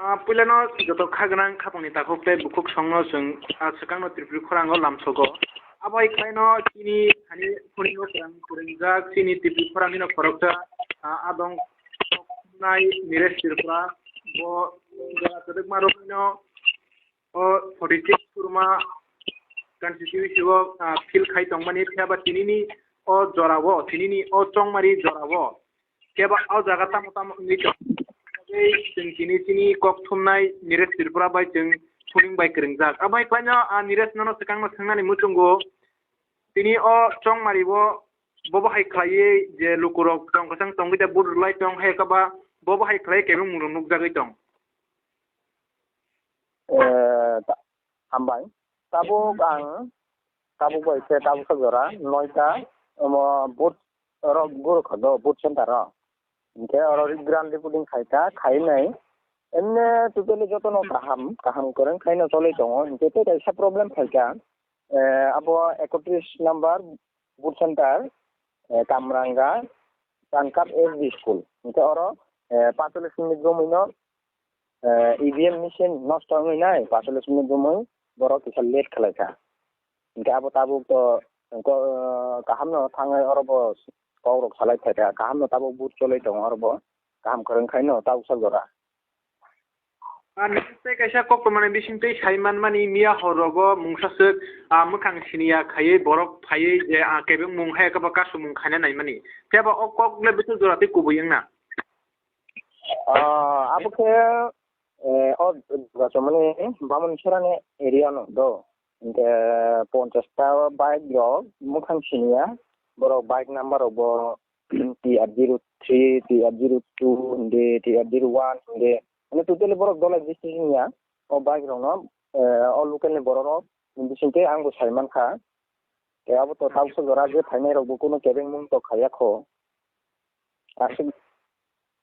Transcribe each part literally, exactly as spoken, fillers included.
Ah, puilano joto kha gwnang khapangni takhuk tei bukhuk songno chwng, ah, swkangno Tripuri khorango lamsogo. Abo hai khlaino chini thani phunio kwrang kwrwngjak chini Tripuri khorang hino khoroksa, ah, adong nai Niresh Tripura bo jora kwdwkma rokno o forty six Kurma constituency o, ah, fill khai tongmani phiya ba tinini o jorao, tinini o chongmari jorao. Phiya ba o jaga tamo tamo wngwi tong-, tei chwng tini chini kok thumnai Niresh Tripura bai chwng phuning bai kwrwngjak. Abai khlaino, ah, Niresh nono swkangno swngnani muchungo tini o chongmari o bobo hai khlaiwi je lukurok tong kwchang tongwi da vote rwlai tong hai khe ba bobo hai khlai kebeng mungrok nukjagwi tong. Eh, ta-, hambai. Tabuk ang, tabuk bai khe tabuk sa jora, noita, omo, vote, oro guru khodo, vote center o. Hinkhe oro ground reporting khai ta, khai nai. Emne totally jotono kaham, kaham kwrwng khaino choli tongo. Hinkhe tei kaisa problem phaikha, eh, abo ekotris number vote center, eh, Kamranga, Tankap S D school. Hinkhe oro, eh, pacholis minute romwi no, eh, E V M machine nosto wngwi nai, pacholis minute romwi borok kisa late khlai kha. Hinkhe abo tabuk to ko-, kaham no thangwi oro bo kok rok salai phai kha, kaham no tabuk vote cholwi tongo oro bo, kaham kwrwng khai no tabuk sa jora. Ah, nini tei kaisa koktwmani bisingtwi sai manmani miya hor rogo mungsaswk, ah, mwkhang siniya khaiwi borok phaiwi je, ah, kebeng mung hai khe bo kasumung khaina naimani. Phiya ba o kok le bwswk jora tei kubui wngna? Ah, abo khe, eh, o Dugasomani Bamon Sorani area no do. Hinkhe ponchash ta bike rok mwkhang siniya, borok bike number rok bo T R zero three, T R zero two hindi, T R zero one hindi. Mane totally borok dole registration ya. O bike rok no, eh, o local ni borok rok bising twi ang bo sai man kha. Tei abo to tabuk jora je phainai rok bo kunu kebeng mung to khaiya kho. Aswk.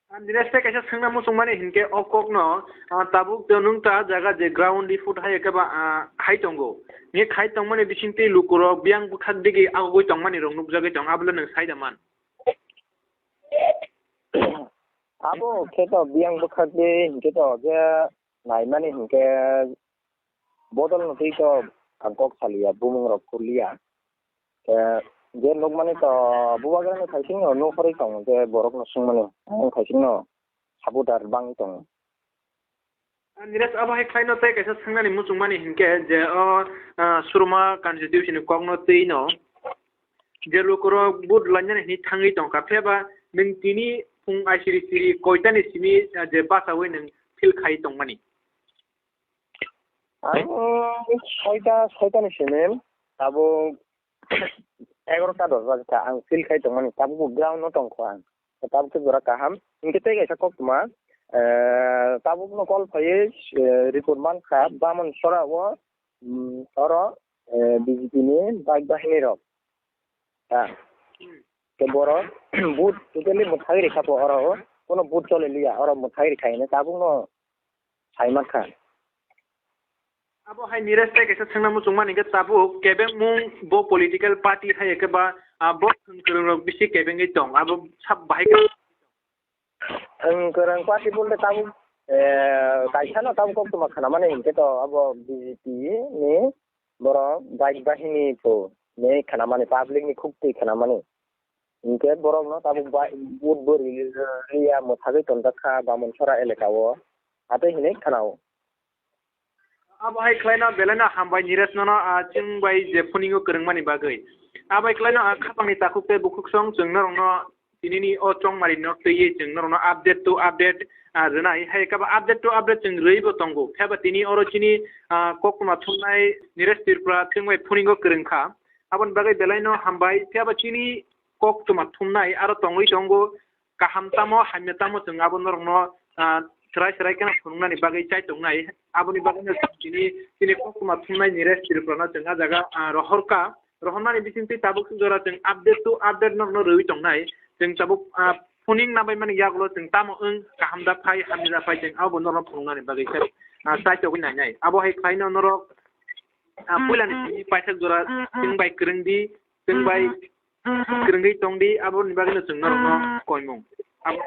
Ah, Niresh tei kaisa swngna muchung mani hinkhe o kok no, ah, tabuk to nung ta jaga je ground report hai khe ba, ah, hai tongo. Ni khai tong mani bising twi luku rok biyang bwkhak digi agogwi tong mani rok nukjagwi tong abo le nwng sai da man. Abo khe to biyang bwkhak de hinkhe to je naimani hinkhe bodol no twi to ang kok saliya, bumung rok kurliya. Khe je nukmani to bubagrani khaisingno nukhorwi tongo, je borokno swngmani ang khaisingno supporter bangwi tongo. Niresh, abo hai khlaino tei kaisa swngnani muchungmani hinkhe je o, ah, Surma constituency ni kokno twino je lukurok vote lainani hinwi thangwi tongkha, phiyaba nwng tini phung aisiri siri koitani simi, ah, je bachaui nwng field khai tongmani? Ang soita, soitani simi tabuk egarota dos baje kha, ang field khai tongmani, tabuk bo ground no tongkho ang. Tabuk khe jora kaham. Hinkhe tei kaisa koktwma, eh, tabuk no call phaiwi, eh, report mankha, Bamon Sora o, mm, oro, eh, B J P ni bike bahini rok. Ha. Khe borok vote totally mwthagwi rikha pho oro o. Kono vote choli liya, oro mwthagwi rikha hino tabuk no sai mankha. Abo hai Niresh tei kaisa swngna muchungmani khe tabuk kebengmung bo political party hai khe ba, ah, bo kwrwng rok bisi kebengwi tong, abo sab bahai khe. Ang kwrwng party bolte tabuk, eh, kaisa no tabuk koktwma khnamani hinkhe to abo B J P ni borok bike bahini pho ni khnamani, public ni khuk twi khnamani. Hinkhe borokno tabuk bai-, vote bo ri-, ri-, riya mwthagwi tonjak kha Bamon Sora eleka o. Atwi hinwi khna-o. Abo hai khlaino belaino hambai Niresh nono, ah, chwng bai je phuningo kwrwngmani bagwi. Abai khlaino, ah, khapangni takhuk tei bukhuk song chwng norokno tinini o chongmari no twiwi chwng norokno update to update, ah, rwnai. Hai khe ba update to update chwng rwibo tongo. Phiya ba tini oro chini, ah, koktwma thumnai Niresh Tripura chwng bai phuningo kwrwng kha. Aboni bagwi belaino hambai. Phiya ba chini koktwma thumnai aro tongwi tongo. Kaham tamo, hamya tamo, chwng abo norokno, ah, swrai swrai kheno phunuknani bagwi chai tongnai. Aboni bagwino chini, chini koktwma thumnai Niresh Tripurano chwng ah jaga, ah, rohorkha. Rohornani bisingtwi tabuk jora chwng update to update norokno rwui tongnai. Chwng tabuk, ah, phuning nabaimani yagulo chwng tamo wng, kaham da phai, hamya da phai, chwng abo norokno phunuknani bagwi khe, ah, chai togwi nainai. Abo hai khlaino norok, ah, puilani simi paithak jora chwng bai kwrwng di, chwng bai kwrwngwi tong di, aboni bagwino chwng norokno koimung. Abo